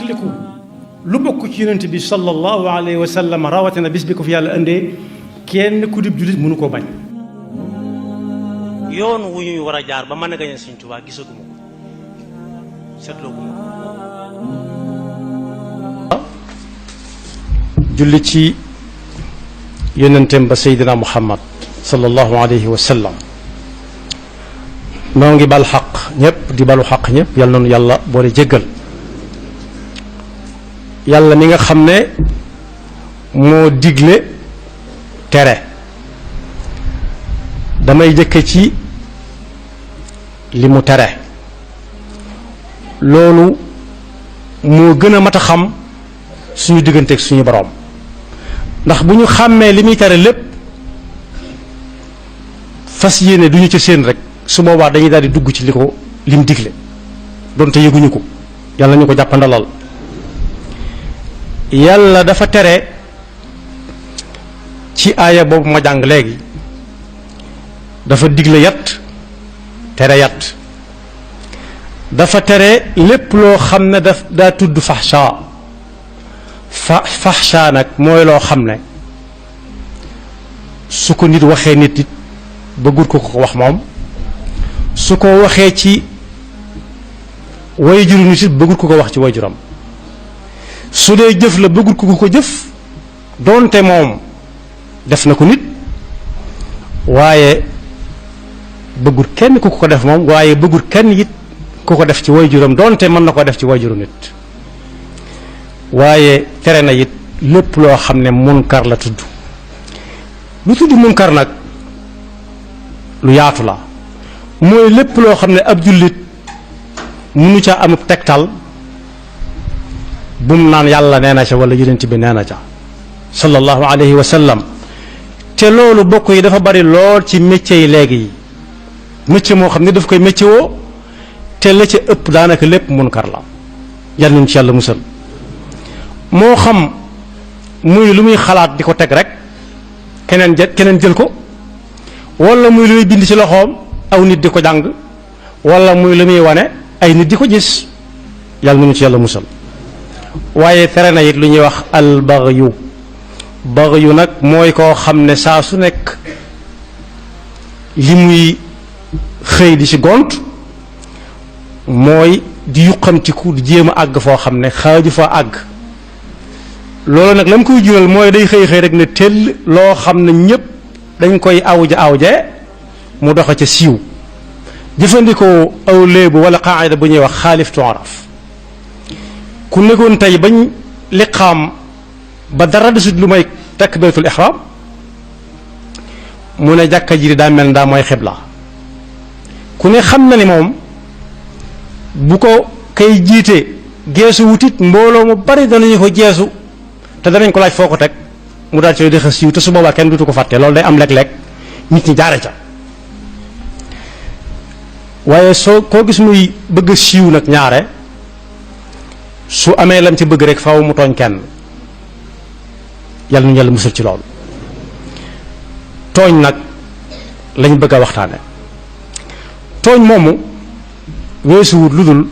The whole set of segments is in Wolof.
fàttaliku lu bokk ci yonent bi sallallahu alayhi wa sallam rawatina bis bi ko fi yàlla indee kenn ku dib jullit mënu koo bañ. yoon wu ñuy war a jaar ba mën a gañe Sëñ Tuubaa gisaguma ko seetlooguma ko. julli ci yonenteem ba Seydina Muhammad sallallahu alayhi wa sallam. noo ngi bal xaq ñëpp di balu xaq ñëpp yal nañu yàlla boole jéggal. yàlla mi nga xam ne moo digle tere damay jëkke ci li mu tere loolu moo gën a mat a xam suñu digganteeg suñu boroom ndax bu ñu xàmmee li muy tere lépp fas yéene duñu ca seen rek su boobaa dañuy daal di dugg ci li ko lim digle donte yëguñu ko yàlla ñu ko jàppandalal. yàlla dafa tere ci aaya boobu ma jàng léegi dafa digle yat tere yat dafa tere lépp loo xam ne daa tudd faxsha faxsha nag mooy loo xam ne su ko nit waxee nit it bëggul ko ko wax moom su ko waxee ci way juru nit it bëggul ko ko wax ci way juram su dee jëf la bëggul ko ko jëf doonte moom def na ko nit waaye bëggul kenn ku ko def moom waaye bëggul kenn it ku ko def ci waajuram doonte mën na ko def ci waajuru nit waaye tere na it lépp loo xam ne munkar la tudd lu tudd munkar nag lu yaatu la mooy lépp loo xam ne ab jullit munu ca amub tegtal bum naan yàlla nee na ca wala yonent bi nee na ca sallallahu alayhi wa sallam te loolu bokk yi dafa bari lool ci métier yi léegi yi métier moo xam ne daf koy métier woo te la ca ëpp daanaka lépp munkar la yal nañ ci yàlla musal moo xam muy lu muy xalaat di ko teg rek keneen jël ko wala muy lu muy bind ci loxoom aw nit di ko jàng wala muy lu muy wane ay nit di ko gis yal nañu ci yàlla musal. waaye tere na it lu ñuy wax al baxyu nag mooy koo xam ne saa su nekk li muy xëy di ci gont mooy di yuqamtiku di jéem a àgg foo xam ne xaaju fa àgg loolu nag la mu koy jural mooy day xëy rek ne tell loo xam ne ñépp dañ koy awje mu doxe ca siiw jëfandikoo aw léebu wala qaayida bu ñuy wax xaalif tuaraf ku nekkoon tey bañ liqaam ba dara desut lu may takbiratul ihram mu ne jàkka ji daa mel ndaa mooy xibla ku ne xam na ni moom bu ko kay jiite geesu wutit mbooloo mu bari danañu ko geesu te danañ ko laaj foo ko teg mu daal ci di xas siiw te su boobaa kenn dutu ko fàtte loolu day am léeg-léeg nit ñi jaare ca waaye soo koo gis muy bëgg a siiw nag ñaare su amee lam ci bëgg rek faaw mu tooñ kenn yàlla nu yàlla musal ci loolu tooñ nag lañ bëgg a waxtaane tooñ moomu weesuwut lu dul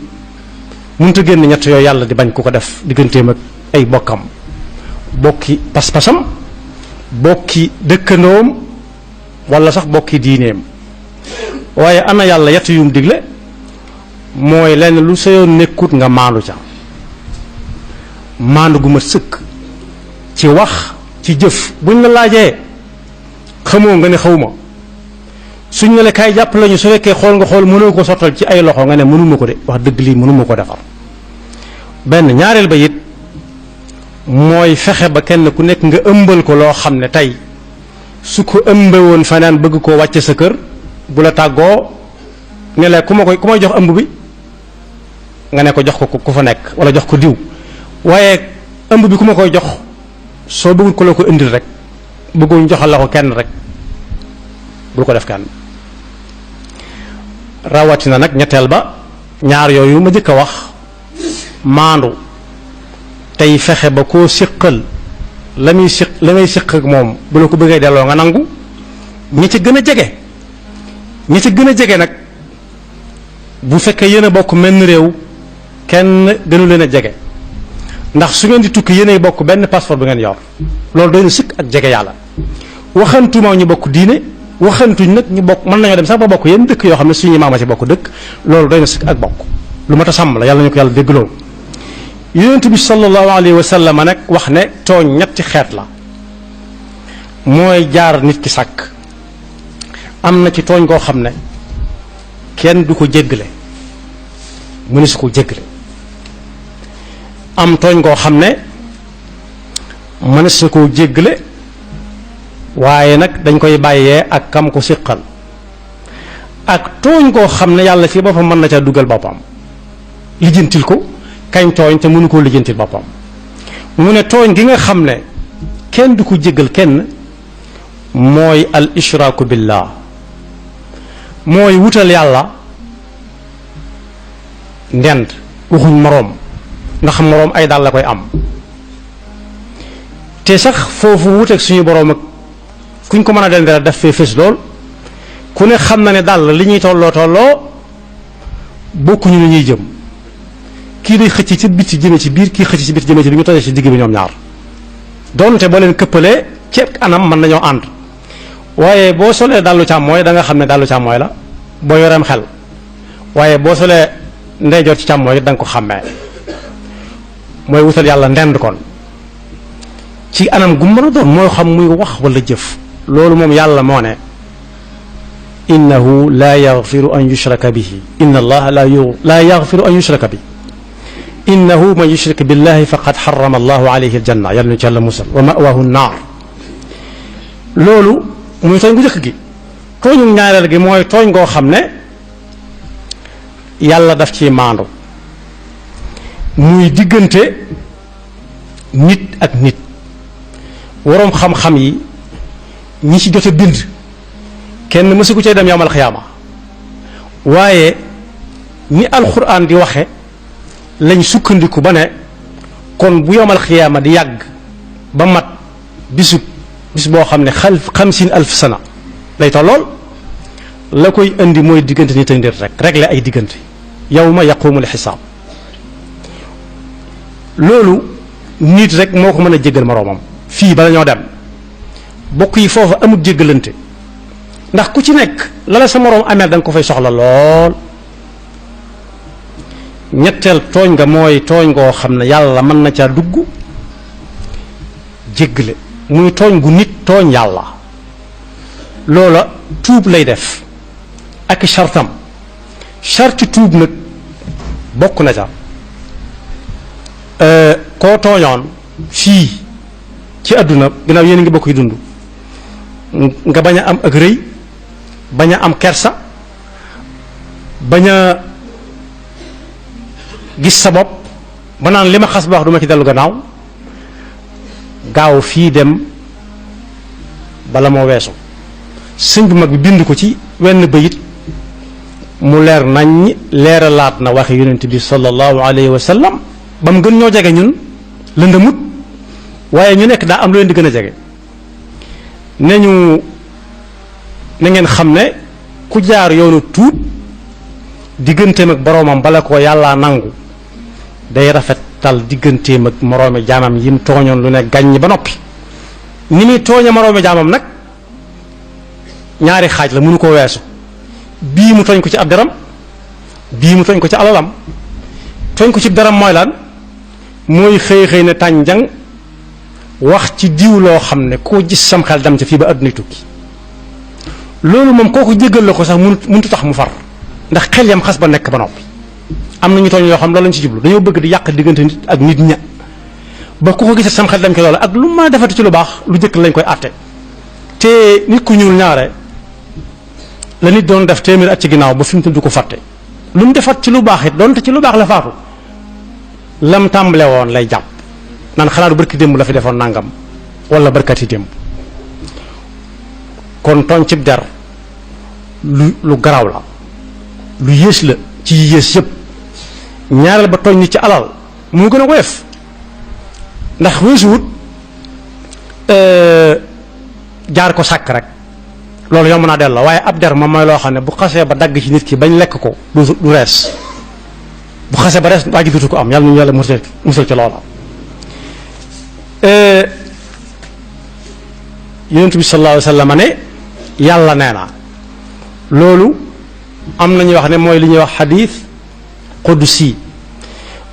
mënut a génn ñett yooyu yàlla di bañ ku ko def digganteem ak ay bokkam bokki pas-pasam bokki dëkkandoom wala sax bokki diineem waaye ana yàlla yett yum digle mooy lenn lu sa yoon nekkut nga maandu ca maandu gu ma sëkk ci wax ci jëf buñ la laajee xamoo nga ne xawma suñ ne la kaay jàpp lañu su fekkee xool nga xool mënoo ko sottal ci ay loxo nga ne mënuma ko de wax dëgg lii mënuma ko defar benn ñaareel ba it mooy fexe ba kenn ku nekk nga ëmbal ko loo xam ne tey su ko ëmbe woon fanaan bëgg koo wàcce sa kër bu la tàggoo ne la ku may jox ëmb bi nga ne ko jox ko ku fa nekk wala jox ko diw waaye ëmb bi ku ma koy jox soo bëggul ko la ko indil rek bëgguñ joxal la ko kenn rek bul ko def kenn rawatina nag ñetteel ba ñaar yooyu ma jëkk a wax maandu tey fexe ba koo siqal la ngay siq ak moom bu la ko bëggee delloo nga nangu ñi ci gën a jege nag bu fekkee yéen a bokk menn réew kenn gënu leen a jege ndax su ngeen di tukki yéenay bokk benn passeport bu ngeen yor loolu doy na sëkk ak jege yàlla waxantuma ñu bokk diine waxantuñ nag ñu bokk mën nañoo dem sax ba bokk yenn dëkk yoo xam ne suñu maama ci bokk dëkk loolu doy na sëkk ak bokk lu mat a sàmm la yàlla ñu ko yàlla déggloo yonent bi sallallahu alayhi wa sallam nag wax ne tooñ ñetti xeet la mooy jaar nit ki sàkk am na ci tooñ koo xam ne kenn du ko jéggale mu ne su ko jéggale am tooñ koo xam ne mën su ko jéggale waaye nag dañ koy bàyyee ak kam ko siqal ak tooñ koo xam ne yàlla ci boppam mën na ca dugal boppam lijjantil ko kañ tooñ te mënu koo lijjantil boppam mu ne tooñ gi nga xam ne kenn du ko jéggal kenn mooy al ishraaku billah mooy wutal yàlla ndend waxuñ moroom ndax moroom ay daal la koy am te sax foofu wuteeg suñu boroom ak kuñ ko mën a dendee def fee fës lool ku ne xam na ne daal li ñuy tolloo bokkuñu lu ñuy jëm kii day xëcc ci biti jëme ci biir kii xëcc ci biti jëme ci biir ñu tojee ci digg bi ñoom ñaar doonte boo leen këppalee ci anam mën nañoo ànd waaye boo solee dallu càmmooy da nga xam ne dallu càmmooy la boo yoreem xel waaye boo solee ndeyjoor ci càmmooy da nga ko xàmmee mooy wutal yàlla ndend kon ci anam gu mën a doon moo xam muy wax wala jëf loolu moom yàlla moo ne innahu la yaghfiru an yushraka bihi inna allaha la yaghfiru an yushraka bihi innahu man yushrik billahi faqad harrama allahu alayhi aljanna yàlla ñu ci yàlla musal wa ma'wahu naar loolu muy tooñ gu njëkk gi tooñu ñaareel gi mooy tooñ goo xam ne yàlla daf ci maandu muy diggante nit ak nit waroom xam-xam yi ñi ci jot a bind kenn mësu ko cay dem yawmal xiyaama waaye ni alxuraan di waxe lañ sukkandiku ba ne kon bu yawmal xiyaama di yàgg ba mat bis boo xam ne 50,000 sana lay tollool la koy indi mooy diggante nit ak nit rek régler ay diggante yawma yaqumul xisaab loolu nit rek moo ko mën a jéggal moroomam fii bala ñoo dem bokk yi foofu amul jéggalante ndax ku ci nekk la la sa moroom ameel da nga ko fay soxla lool ñetteel tooñ nga mooy tooñ ngoo xam ne yàlla mën na caa dugg jéggale muy tooñ gu nit tooñ yàlla loola tuub lay def ak chartam charti tuub nag bokk na ca koo tooñoon fii ci àdduna ginnaaw yéen a ngi bokk yi dund nga bañ a am ak rëy bañ a am kersa bañ a gis sa bopp ba naan li ma xas ba wax du ma ci dellu gannaaw gaaw fii dem bala moo weesu sëñ bu mag bi bind ko ci wenn bayit mu leer nañ leeralaat na waxi yonent bi sallallahu alayhi wa sallam ba mu gën ñoo jege ñun lëndëmut waaye ñu nekk daa am lu leen di gën a jege ne ñu na ngeen xam ne ku jaar yoonu tuub digganteem ak boroomam bala ko yàlla nangu day rafetal digganteem ak moroomi jaamam yim tooñoon lu ne gàññ ba noppi ni muy tooñe moroomi jaamam nag ñaari xaaj la mënu ko weesu bii mu tooñ ko ci ab deram bii mu tooñ ko ci alalam tooñ ko ci deram mooy lan mooy xëy ne tànjang wax ci diw loo xam ne koo gis sam xel dem ca fii ba àdduna tukki loolu moom kooku jéggal la ko sax mënut tax mu far ndax xel yam xas ba nekk ba noppi am na ñu tooñ yoo xam loolu lañ ci jublu dañoo bëgg di yàq diggante nit ak nit ña ba ku ko gisee sam xel dem ci loolu ak lu ma defati ci lu baax lu jëkk lañ koy àtte te nit ku ñuul ñaare la nit doon def téeméer at ci ginnaaw ba fi mu du ko fàtte lu mu defat ci lu baax it doonte ci lu baax la faatu lam tàmbale woon lay jàpp naan xanaa du barki démb la fi defoon nangam wala barkati démb kon tooñ cib der lu garaaw la lu yées la ci yées yëpp ñaareel ba tooñ nit ci alal mu gën a woyof ndax weesuwut jaar ko sàkk rek loolu yomb naa delloo waaye ab der moom mooy loo xam ne bu xasee ba dagg ci nit ki bañ lekk ko du rees bu xasee ba rees waa ji dutu ko am yàlla ñu yàlla musal ci loola yonent bi sallallahu alayhi wa sallam ne yàlla nee na loolu am nañuy wax ne mooy li ñuy wax xadiis qudsi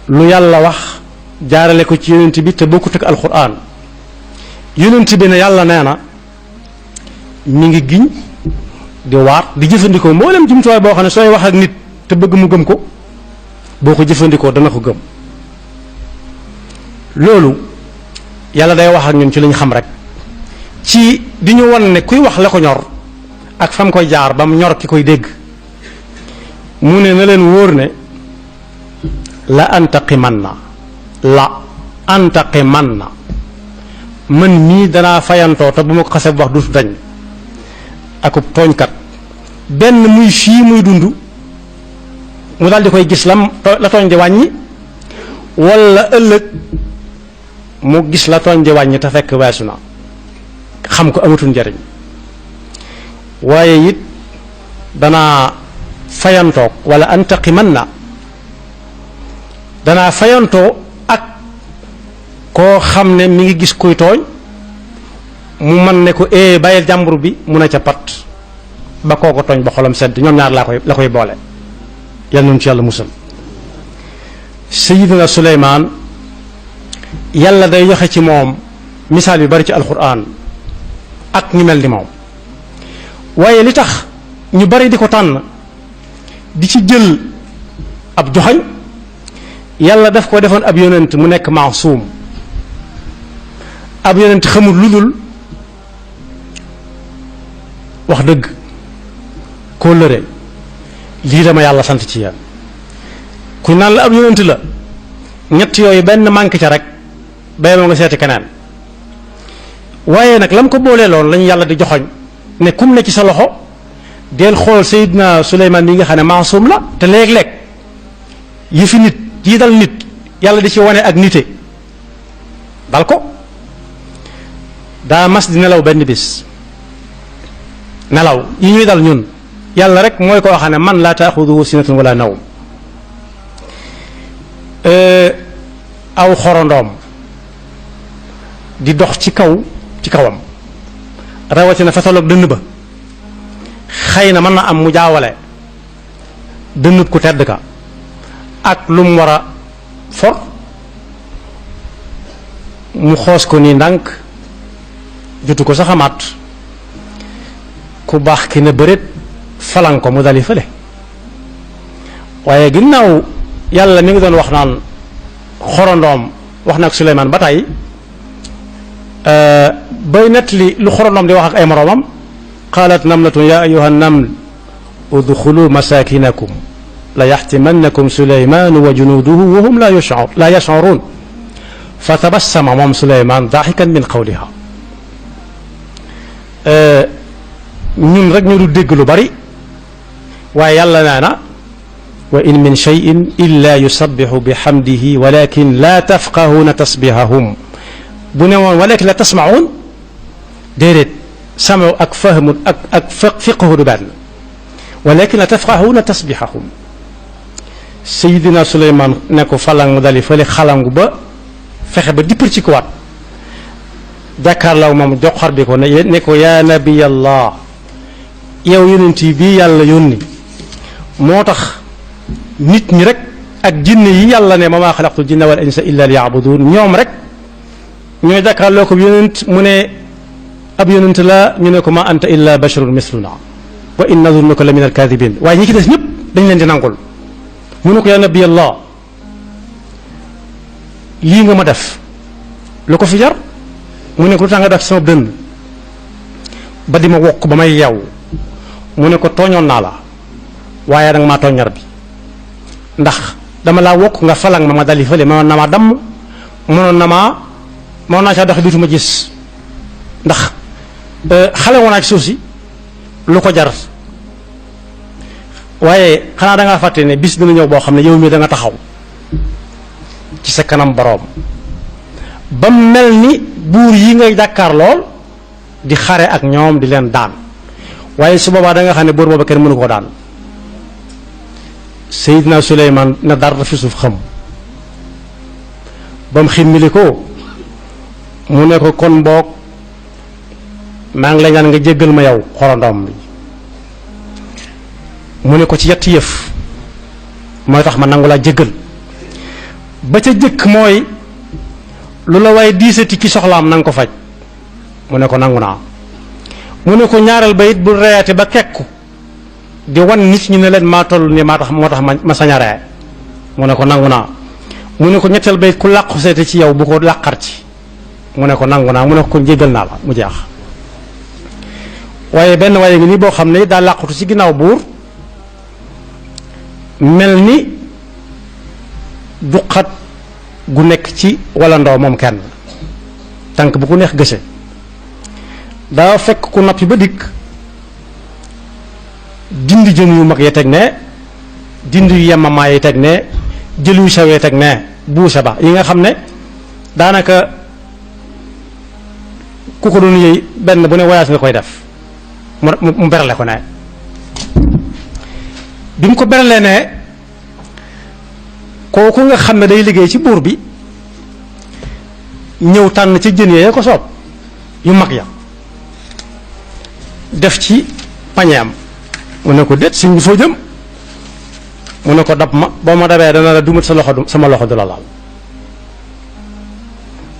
lu yàlla wax jaarale ko ci yonent bi te bokkut ak alquran yonent bi ne yàlla nee na mi ngi giñ di waat di jëfandikoo mboolem jumtuwaay boo xam ne sooy wax ak nit te bëgg mu gëm ko boo ko jëfandikoo dana ko gëm loolu yàlla day wax ak ñun ci li ñu xam rek ci di ñu wan ne kuy wax la ko ñor ak fam koy jaar ba mu ñor ki koy dégg mu ne na leen wóor ne la antaqimanna man mii danaa fayantoo te bu ma ko xasee bu wax duutu dañ akub tooñkat benn muy fii muy dund mu daal di koy gis la tooñ di wàññi walla ëllëg mu gis la tooñ di wàññi te fekk weesu na xam ko amatul njariñ waaye it danaa fayantoog wala antaqimanna danaa fayantoo ak koo xam ne mi ngi gis kuy tooñ mu man ne ko bàyyil jàmbur bi mu ne ca pat ba kooko tooñ ba xolam sedd ñoom ñaar la koy boole yal nañu ci yàlla musal Sayyidina Suleymaan yàlla day joxe ci moom misaal yu bari ci alquran ak ñu mel ni moom waaye li tax ñu bari di ko tànn di ci jël ab joxañ yàlla daf ko defoon ab yonent mu nekk maasuum ab yonent xamul lu dul wax dëgg kóllëre lii dama yàlla sant ci yéen ku naan la ab yonent la ñett yooyu benn manqué ca rek bay moo nga seeti keneen waaye nag lam ko boolee loon lañu yàlla di joxoñ ne kum ne ci sa loxo del xool Seydina Suleymaan yi nga xam ne maasum la te léeg-léeg yëfi nit yi dal nit yàlla di ci wane ak nite dal ko daa mas di nelaw benn bis nelaw yi ñuy dal ñun yàlla rek mooy koo xam ne man laa taaxuduhu sinatun wala nawm aw xorondoom di dox ci kawam rawatina fataloog dënn ba xëy na mën na am mu jaawale dënnub ku tedd ka ak lu mu war a for mu xoos ko nii ndànk jotu ko sax amaat ku baax ki ne bëreet falan ko mu dali fële waaye ginnaaw yàlla mi ngi doon wax naan xorondoom wax na ak Suleymaan ba tey bay nett li lu xorondoom di wax ak ay moroomam qaalat namlatun ya ayuha naml udxulu masakinakum la yaxtimannakum Suleymaanu wa junuuduhu wa hum la yashcuruun fa tabassama moom Suleymaan daaxikan min qawliha ñun rek ñu du dégg lu bari waaye yàlla nee na wa in min cheyin illa yusabixu bixamdihi walakin laa tafqahuuna tasbihahum bu ne woon walakin la tasmacuun déedéet samaw ak fahmu ak fiqhu du benn walakin la tafqahuuna tasbihahum Seydina Suleymaan ne ko falang mu dali fële xalangu ba fexe ba dippar ci ko waat jàkkaarlaw moom joxar bi ko ne ko yaa nabiyallah yow yonent bii yàlla yónni moo tax nit ñi rek ak jinne yi yàlla ne ma maa xalaqtul jinna wal insa illa liya'budun ñoom rek ñooy jàkkaarloo ko yonent mu ne ab yonent la ñu ne ko ma anta illa basharun misluna wa in nadunnuka la min alkaadibin waaye ñi ci des ñëpp dañ leen di nangul mu ne ko yaa nabiyallah lii nga ma def lu ko fi jar mu ne ko lu tax nga def sama dënn ba di ma wokk ba may yeew mu ne ko tooñoon naa la waaye danga maa tooñar bi ndax dama laa wokk nga falang ma dali fële mënoon na maa damm mënoon naa caa doxe duutuma gis ndax xale woon naa ci suuf si lu ko jar waaye xanaa dangaa fàtte ne bis dina ñëw boo xam ne yow mii da nga taxaw ci sa kanam boroom ba mel ni buur yi ngay jàkkaar lool di xare ak ñoom di leen daan waaye su boobaa da nga xam ne buur booba kenn mënu koo daan Seydina Suleymaan na dara fi suuf xam ba mu ximmili ko mu ne ko kon boog maa ngi lay ñaan nga jéggal ma yow xorandoom bi. mu ne ko ci yetti yëf mooy tax ma nangu laa jéggal. ba ca jëkk mooy lu la waaye diisati ci soxlaam na nga ko faj. mu ne ko nangu naa. mu ne ko ñaareel ba it bul reyaate ba kekku di wan nit ñi ne leen maa toll nii moo tax ma sañ a reye. mu ne ko nangu naa. mu ne ko ñetteel ba it ku làqu seete ci yow bu ko làqar ci. mu ne ko nangu naa. mu ne ko kon jéggal naa la mu jeex. waaye benn waaye ngi nii boo xam ne daa làqutu ci ginnaaw buur mel ni duqat gu nekk ci wala ndoo moom kenn tànk bu ko neex gëse daa fekk ku noppi ba dikk dindi jën yu mag yi teg ne dindi yu yemamaa yi teg ne jël yu sawee teg ne buuse ba yi nga xam ne daanaka ku ko doon yëy benn bu ne voyage nga koy def mu berale ko ne bi mu ko beralee ne kooku nga xam ne day liggéey ci buur bi ñëw tànn ca jën yee ko soob yu mag ya def ci pañeem mu ne ko déet si ngi foo jëm mu ne ko dab ma boo ma dabee dana la dumat sa loxo sama loxo du la laal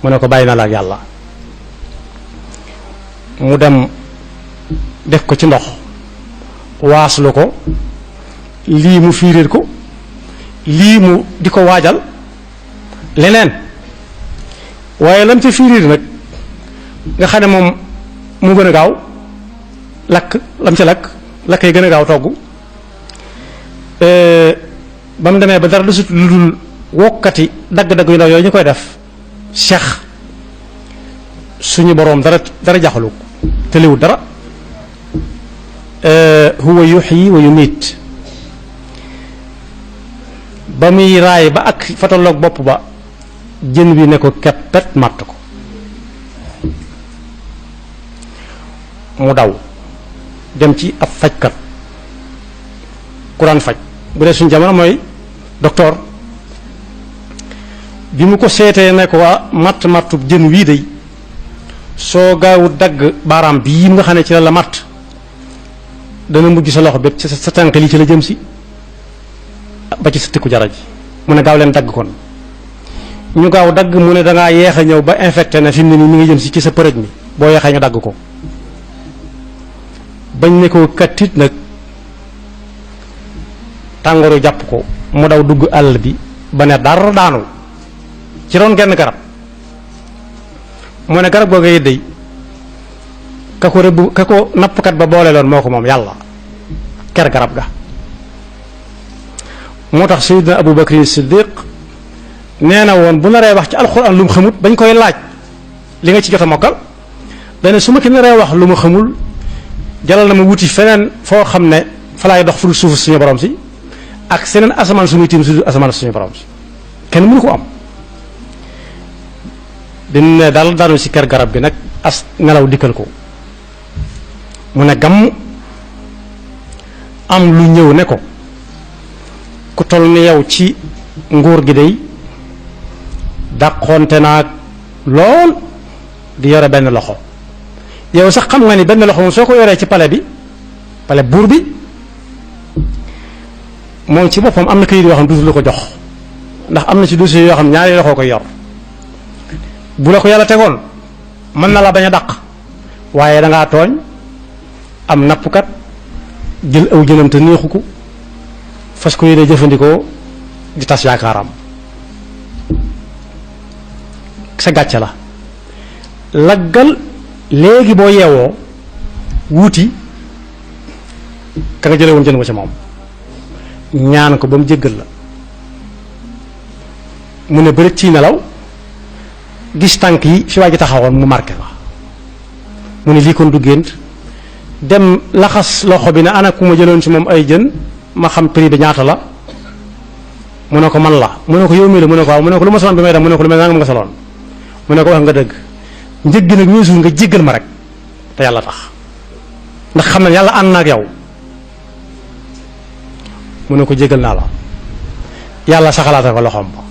mu ne ko bàyyi na la ak yàlla mu dem def ko ci ndox waaslu ko lii mu fiiriir ko lii mu di ko waajal leneen waaye lam ca fiiriir nag nga xam ne moom mu gën a gaaw lakk lam ca lakk yi gën a gaaw togg ba mu demee ba dara desut lu dul wokkati dagg-dagg yu ndaw yooyu ñu koy def seex suñu boroom dara jaxalu ko tëliwul dara huwa yuhyi wa yumiit ba muy raay ba ak fataloog bopp ba jën bi ne ko keppet màtt ko mu daw dem ci ab fajkat ku daan faj bu dee suñ jamono mooy docteur bi mu ko seetee ne ko waa mattub jën wii day soo gaawu dagg baaraam bii nga xam ne ci la matt dana mujj sa loxo bépp sa tànk lii ci la jëm si ba ci sa tikku jara ji mu ne gaaw leen dagg kon ñu gaaw dagg mu ne dangaa yeex a ñëw ba infecté na fi mu ne nii mi ngi jëm si ci sa përëj mi boo yeexee ñu dagg ko bañ ne ko kattit nag tàngooru jàpp ko mu daw dugg àll bi ba ne dara daanu ci ron genn garab mu ne garab googu it day ka ko nappkat ba boole loon moo ko moom yàlla ker garab ga moo tax Sayyidina Abu Bakr Siddiq nee na woon bu naree wax ci alxuraan lu mu xamut bañ koy laaj li nga ci jot a mokkal dane su ma ki naree wax lu ma xamul jalal na ma wuti feneen foo xam ne fa laay dox fu suufu suñu borom si ak seneen asamaan suñuy tiim su asamaan suñu borom si kenn mënu ko am dañu ne daal daanu si ker garab gi nag as nelaw dikkal ko mu ne gàmm am lu ñëw ne ko ku toll ni yow ci nguur gi day dàqonte naag lool di yore benn loxo yow sax xam nga ni benn loxo moom soo ko yoree ci pale buur bi moom ci boppam am na kayit yoo xam ne du la ko jox ndax am na ci dossier yoo xam ne ñaari loxo koy yor bu la ko yàlla tegoon mën na la bañ a dàq waaye dangaa tooñ am nappkat jël aw jënam te neexu ko fas ko yéene jëfandikoo di tas yaakaaram sa gàcce la laggal léegi boo yeewoo wuuti ka nga jële woon jën wa ca moom ñaan ko ba mu jéggal la mu ne bëri ci nelaw gis tànk yi fi waa ji taxawoon mu marqué la mu ne lii kon du gént dem laxas loxo bi ne ana ku ma jëloon ci moom ay jën ma xam prix bi ñaata la mu ne ko man la mu ne ko yow mii la mu ne ko waaw mu ne ko lu ma soloon bi may dem mu ne ko lu mel nangam nga soloon mu ne ko wax nga dëgg njëg gi nag weesu nga jéggal ma rek te yàlla tax ndax xam ne yàlla ànd na ak yow mu ne ko jéggal naa la yàlla saxalaata ko loxoom ba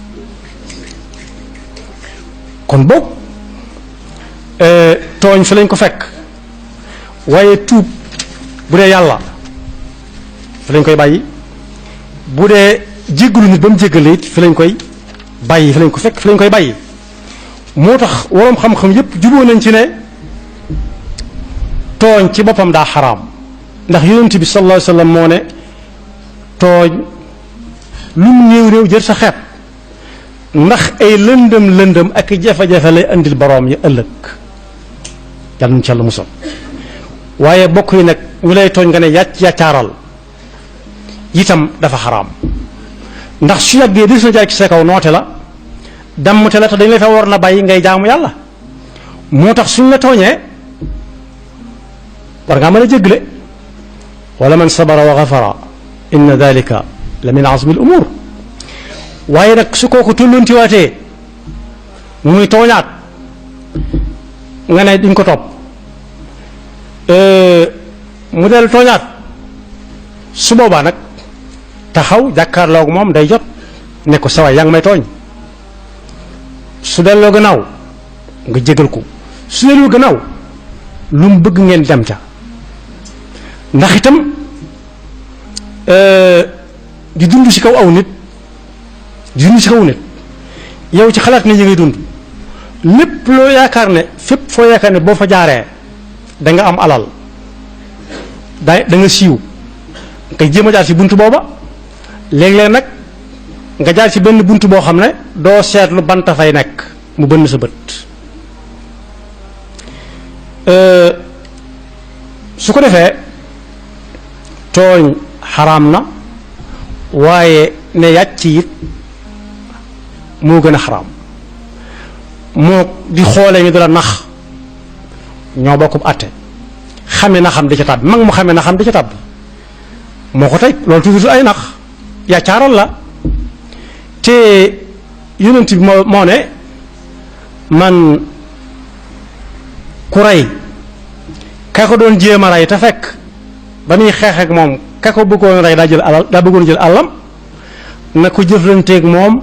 kon boog tooñ fi lañ ko fekk waaye tuub bu dee yàlla fi lañ koy bàyyi bu dee jéggalu nit ba mu jéggale it fi lañ koy bàyyi fi lañ ko fekk fi lañ koy bàyyi moo tax waroom xam-xam yépp juboo nañ ci ne tooñ ci boppam daa xaraam ndax yonent bi sallallahu alayhi wasallam moo ne tooñ lu mu néew néew jër sa xeet ndax ay lëndëm ak jafe-jafe lay andil boroom yi ëllëg yàlla nañ ci yàlla musal waaye bokk yi nag ñu lay tooñ nga ne yàccaaral itam dafa xaraam ndax su yàggee dis na jaar ci sa kaw noote la dammte la te dañ la fa war na bàyyi ngay jaamu yàlla moo tax suñ la tooñee war ngaa mën a jéggale wala man sabara wa gafara inna dalika la min azmi al umur waaye nag su kooku tolloontiwaatee muy tooñaat nga ne duñ ko topp mu del tooñaat su boobaa nag taxaw jàkkaarloog moom day jot ne ko sawaay yaa ngi may tooñ su delloo gannaaw nga jégal ko su delloo gannaaw lu mu bëgg ngeen dem ca ndax itam di dund ci kaw aw nit di dund ci kaw nit yow ci xalaat ne ñu ngay dund lépp loo yaakaar ne fépp foo yaakaar ne boo fa jaaree da nga am alal da nga siiw nga jéem a jaar ci bunt booba léeg-léeg nag nga jaar ci benn bunt boo xam ne doo seetlu banta fay nekk mu bënn sa bët su ko defee tooñ xaraam na waaye ne yàcc it moo gën a xaraam moo di xoolee ñu dala nax ñoo bokkub àtte xame na xam di ca tàbbi mag mu xame na xam di ca tàbbi moo ko tey loolu toujours ay nax yàccaaral la te yonent bi moo ne man ku rey ka ko doon jéem a rey te fekk ba muy xeex ak moom ka ko bëggoon rey daa bëggoon jël àllam na ko jëflanteeg moom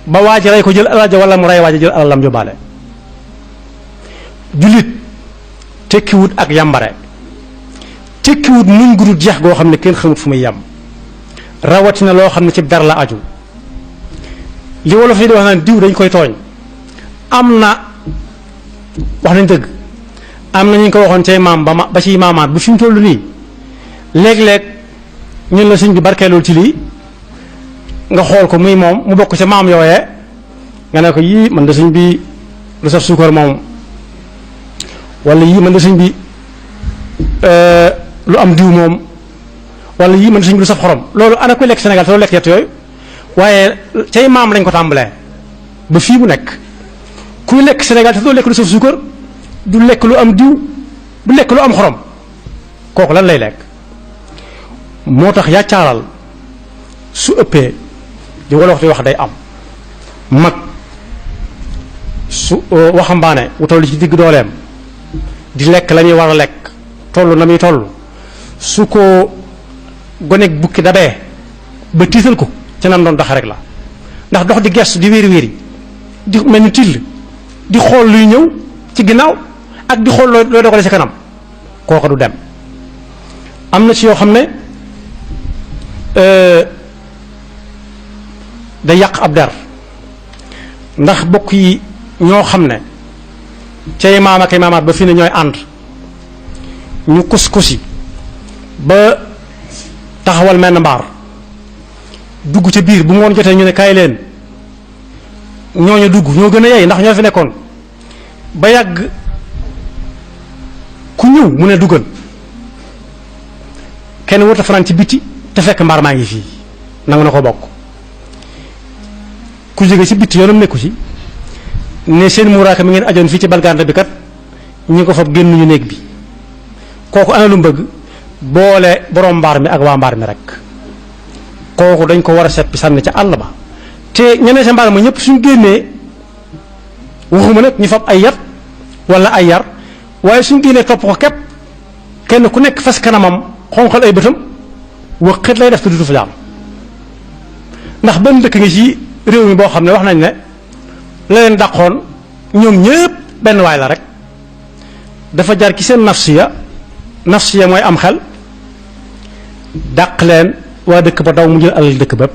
ba waaj rey ko jël alal ja wala mu rey waaj jël alalam yóbbaale jullit tekkiwut ak yambare tekkiwut muñ gudut jeex goo xam ne kenn xamut fu muy yem rawatina loo xam ne ci dara la aju li wolof yi di wax naan diw dañ koy tooñ am na wax nañ dëgg am na ñu ko waxoon cay maam ba ciy maamaat bu fi mu toll nii léeg-léeg ñun la sëñ bi barkeelul ci lii nga xool ko muy moom mu bokk ca maam yooyee nga ne ko yii man de sëñ bi lu saf suukar moom wala yii man de sëñ bi lu am diw moom wala yii man de sëñ bi lu saf xorom loolu ana koy lekk Sénégal te doo lekk yett yooyu waaye cay maam lañ ko tàmbalee ba fii mu nekk kuy lekk Sénégal te doo lekk lu saf suukar du lekk lu am diw du lekk lu am xorom kooku lan lay lekk moo tax yàccaaral su ëppee di wolof di wax day am mag su waxambaane wu toll ci digg dooleem di lekk la muy war a lekk toll na muy toll su ko goneeg bukki dabee ba tiital ko ca nam doon dox rek la ndax dox di gestu di wéeri wéeri di mel ni till di xool luy ñëw ci ginnaaw ak di xool looy dogale ci kanam kooka du dem am na ci yoo xam ne day yàq ab der ndax bokk yi ñoo xam ne cay maam ak maamaat ba fi ne ñooy ànd ñu kus-kusi ba taxawal menn mbaar dugg ca biir bu ngoon jotee ñu ne kaay leen ñooñu dugg ñoo gën a yey ndax ñoo fi nekkoon ba yàgg ku ñëw mu ne duggal kenn warut a fanaan ci biti te fekk mbaar maa ngi fii nangu na ko bokk ku jóge ci bitti yoonam nekku ci ne seen muraaka mi ngeen ajoon fii ci balgante bi kat ñi ko fab génnuñu néeg bi kooku ana lu mbëgg boole borom mbaar mi ak waa mbaar mi rek kooku dañ ko war a seppi sànni ca àll ba te ñeneen sa mbaar ma ñëpp suñ génnee waxuma nag ñu fab ay yat wala ay yar waaye suñ génnee topp ko képp kenn ku nekk fas kanamam xonqal ay bëtam wax xet lay def te dutu fa jaam ndax benn dëkk nga ci réew mi boo xam ne wax nañ ne la leen dàqoon ñoom ñëpp benn waay la rek dafa jaar ci seen nafsiya mooy am xel dàq leen waa dëkk ba daw mu jël alal dëkk bépp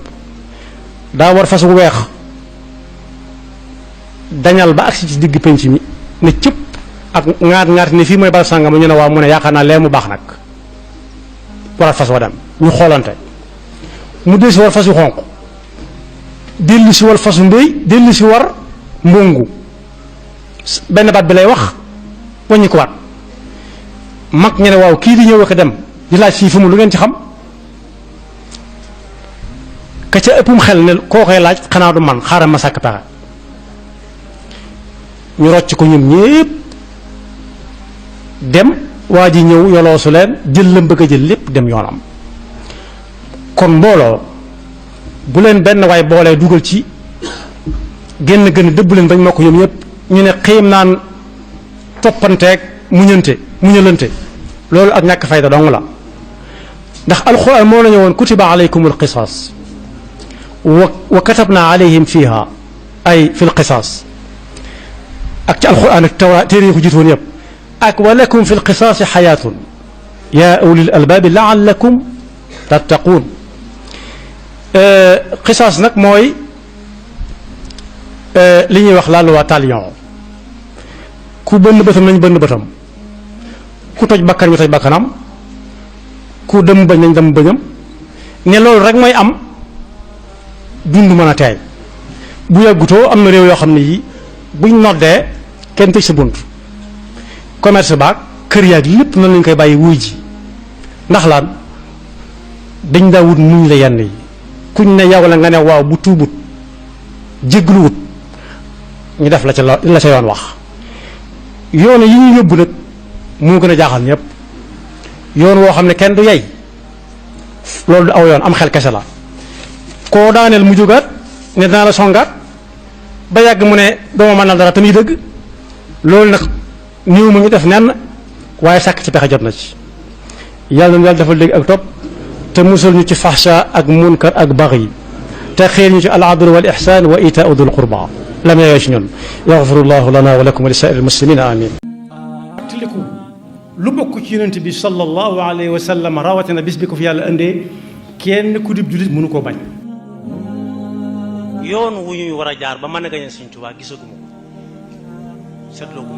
daa war fas wu weex dañal ba agsi ci digg penc mi ne cëpp ak ŋaat ne fii mooy bal sàngam ñu ne waaw mu ne yaakaar naa lee mu baax nag waral fas wa dem ñu xoolante mu del si war fas yu xonq dellu si war fasu mbéy dellu si war mbongu benn baat bi lay wax waññi ko waat mag ñu ne waaw kii di ñëw ak dem di laaj fii fu mu lu ngeen ci xam ka ca ëppum xel ne koo koy laaj xanaa du man xaaral ma sàkk pexe ñu rocc ko ñoom ñépp dem waa ji ñëw yoloosu leen jël la bëgg a jël lépp dem yoonam kon mbooloo bu leen benn waay boolee dugal ci génn gën dëbb leen bañ mokk ñoom ñépp ñu ne xiim naan toppanteeg muñalante loolu ak ñàkk fayda dong la ndax alquran moo la ñëwoon kutiba alaykumul qisaas wa katabna alayhim fiha ay fil qisaas ak ci alquran ak tawra téere yi ko jiitoon yëpp ak wa lakum fil qisaasi xayaatun yaa ulil albaabi laallakum tattaquun qisaas nag mooy li ñuy wax la loi talion ku bënn bëtam nañ bënn bëtam ku toj bakkan ñu toj bakkanam ku dem bañ nañ dem bañam ne loolu rek mooy am dund mën a teey bu yàggutoo am na réew yoo xam ne yi buñ noddee kenn tëj sa bunt commerce baag kër yaag lépp noonu lañ koy bàyyi wuy ji ndax laan dañ daa wut muñ la yenn yi kuñ ne yow la nga ne waaw bu tuubut jégluwut ñu def la ca yoon wax yoon yi ñu yóbbu nag moo gën a jaaxal ñëpp yoon woo xam ne kenn du yey loolu du aw yoon am xel kese la koo daaneel mu jógaat ne dinaa la songaat ba yàgg mu ne dooma mën na dara te muy dëgg loolu nag néew mu ñu def nenn waaye sàkk ci pexe jot na ci yàlla na yàlla dafa dégg ak topp te musal ñu ci fahsha ak munkar ak baghi te xéer ñu ci al adl wal ihsan wa itaau dul qurba lam yooyu ci ñun yaxfirullahu lana wa lakum wa li saa'iril muslimina amin tiliku lu bokk ci yonent bi sallallahu alayhi wa sallam rawatina bis bi ko fi yàlla indee kenn ku dib jullit mënu koo bañ yoon wu ñuy war a jaar ba mën a gañe Sëñ Tuubaa gisaguma ko seetloo ko